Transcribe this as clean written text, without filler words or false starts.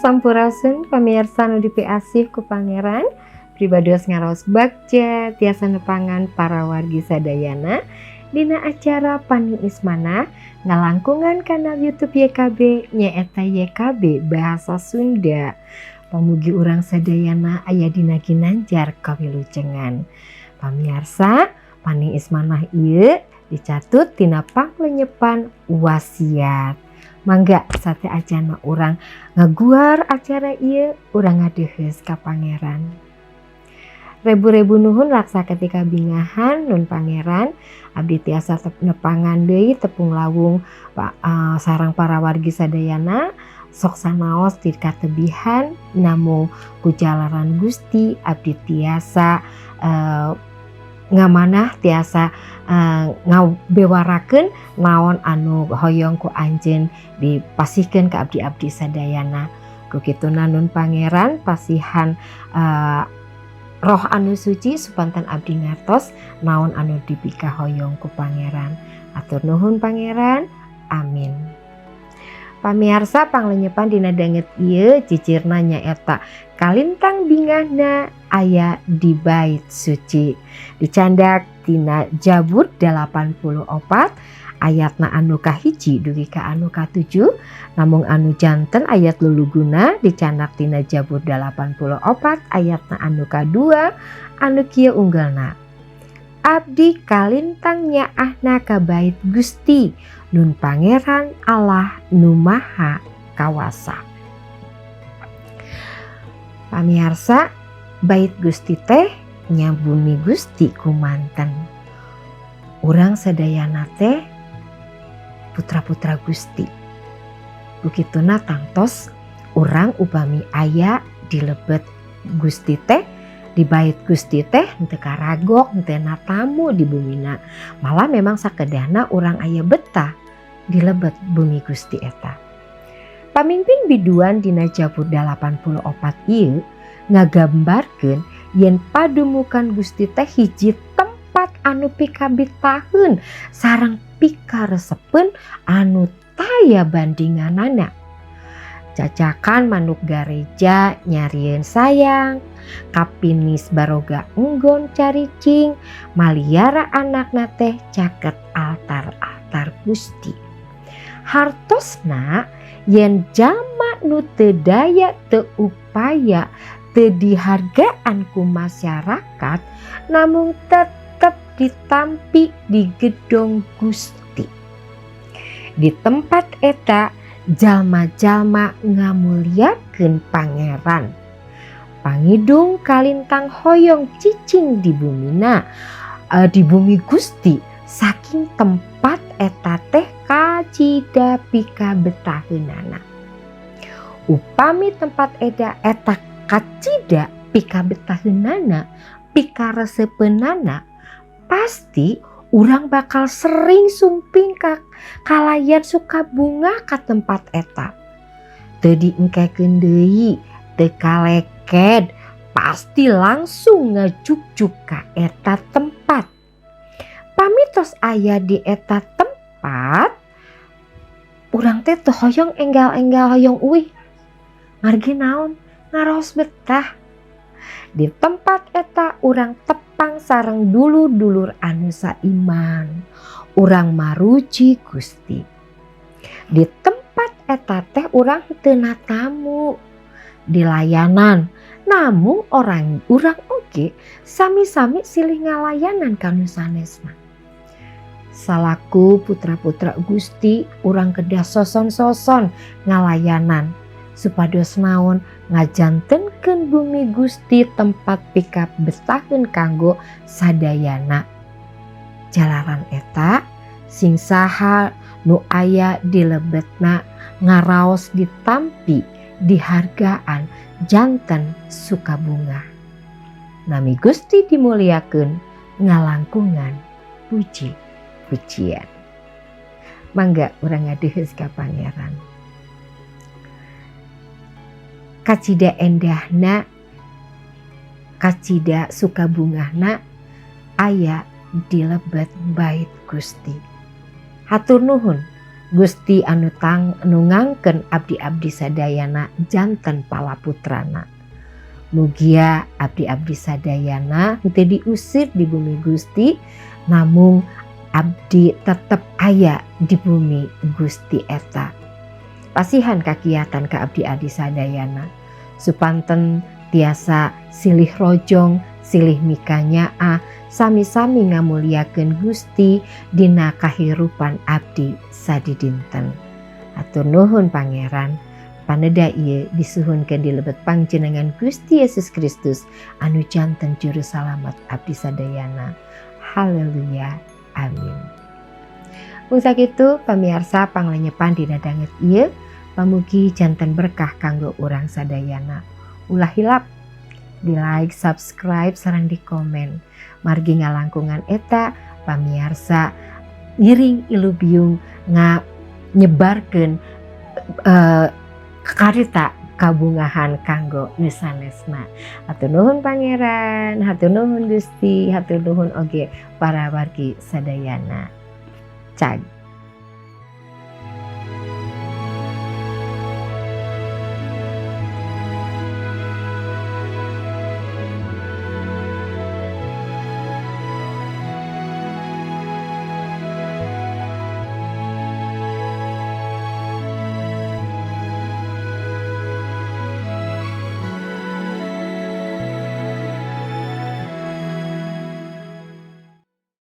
Sampurasun, pamirsa nu dipiasih ku Pangeran. Pribados ngaraos bagja tiasa nepangan para wargi sadayana dina acara Paniis Manah ngalangkungan kanal YouTube YKB, nyaeta YKB Bahasa Sunda. Pamugi urang sadayana aya dina ginanjar kawilujengan. Pamiarsa, Paniis Manah ieu dicatut tina panglenyepan wasiat. Mangga, sateuacanna urang ngaguar acara ieu, urang ngadeuheus ka Pangeran. Rebu-rebu nuhun laksa ketika bingahan, Nun Pangeran, abdi tiasa nepangan deui tepung lawung sareng para wargi sadayana. Sok sanaos ti katebihan, namung ku jalaran Gusti abdi tiasa ngamanah, tiasa ngabewarakeun naon anu hoyong ku Anjeun dipasihkeun ka abdi-abdi sadayana. Ku kituna, Nun Pangeran, pasihan Roh anu suci supanten abdi ngartos naon anu dipikahoyong ku Pangeran. Atur nuhun, Pangeran, amin. Pamiarsa, panglenyepan dina danget ieu cicirna nyaeta kalintang bingahna aya di bait suci. Dicandak tina Jabur 84 ayatna anu kahiji dugi ka anu katujuh, namung anu janten ayat luluguna dicandak tina Jabur 84 ayatna anu kadua anu kieu unggelna: "Abdi kalintang nyaahna ka bait Gusti, Nun Pangeran Allah nu Maha Kawasa." Pamiarsa, bait Gusti teh nya bumi Gusti kumanten. Urang sadayana teh putra-putra Gusti. Begituna tangtos urang upami aya di lebet Gusti teh, di bait Gusti teh, henteu karagok, henteu tamu di bumina. Malah memang sakedahna urang aya betah di lebet bumi Gusti eta. Pamimpin biduan dina Jabur 84 ieu ngagambarkeun yen padumukan Gusti teh hiji tempat anu pikabetaheun sareng pikaresepeun anu taya bandinganana. Cacakan manuk gareja nyarieun sayang, kapinis baroga enggon caricing, maliara anakna teh caket altar-altar Gusti. Hartosna yen jalma nu teu daya, teu upaya, teu dihargaan ku masyarakat, namung tetep ditampi di gedong Gusti. Di tempat eta jalma-jalma ngamuliakeun Pangeran. Pangidung kalintang hoyong cicing di bumina, di bumi Gusti, saking tempat eta teh kacida pikabetaheunana. Upami tempat eta kacida pikabetaheunana, pikaresepeunana, pasti urang bakal sering sumping ka kalayan suka bungah ka tempat eta. Teu diengkekeun deui, teu kaleked, pasti langsung ngajugjug ka eta tempat. Pami tos aya di eta tempat, urang teh teu hoyong enggal-enggal hoyong uih. Margi naon? Ngaraos betah. Di tempat eta urang tepang sareng dulur-dulur anu saiman. Urang maruji Gusti. Di tempat eta teh urang teu tamu dilayanan, namung orang urang oge sami-sami silih ngalayanan ka nu sanesna. Salaku putra-putra Gusti, urang kedah soson-soson ngalayanan supados naon? Ngajantenkeun bumi Gusti tempat pikabetaheun kanggo sadayana. Jalaran eta, sing saha nu aya di lebetna ngaraos ditampi, dihargaan, janten sukabungah. Nami Gusti dimuliakeun ngalangkungan puji pujian. Mangga urang ngadeuheus ka Pangeran. Kacida endahna, kacida sukabungahna aya di lebet bait Gusti. Hatur nuhun. Gusti anu tang anu ngangken abdi-abdi sadayana janten palaputrana. Mugia abdi-abdi sadayana teu diusir di bumi Gusti, namung abdi tetep aya di bumi Gusti eta. Pasihan kakiatan ka abdi-abdi sadayana supanten tiasa silih rojong, silih mikanyaah, sami-sami ngamuliakeun Gusti dina kahirupan abdi sadidinten. Hatur nuhun, Pangeran. Paneda ieu disuhunkeun di lebet pangjenengan Gusti Yesus Kristus anu janten juru salamet abdi sadayana. Haleluya, amin. Mung sakitu, pamiarsa, panglenyepan dina danget ieu, pamugi janten berkah kanggo urang sadayana. Ulah hilap di like, subscribe, sareng di komen. Margi ngalangkungan eta pamiarsa ngiring ilubiung nga nyebarkeun karita kabungahan kanggo nu sanesna. Hatur nuhun, Pangeran, hatur nuhun Gusti, hatur nuhun oge para wargi sadayana. Cag.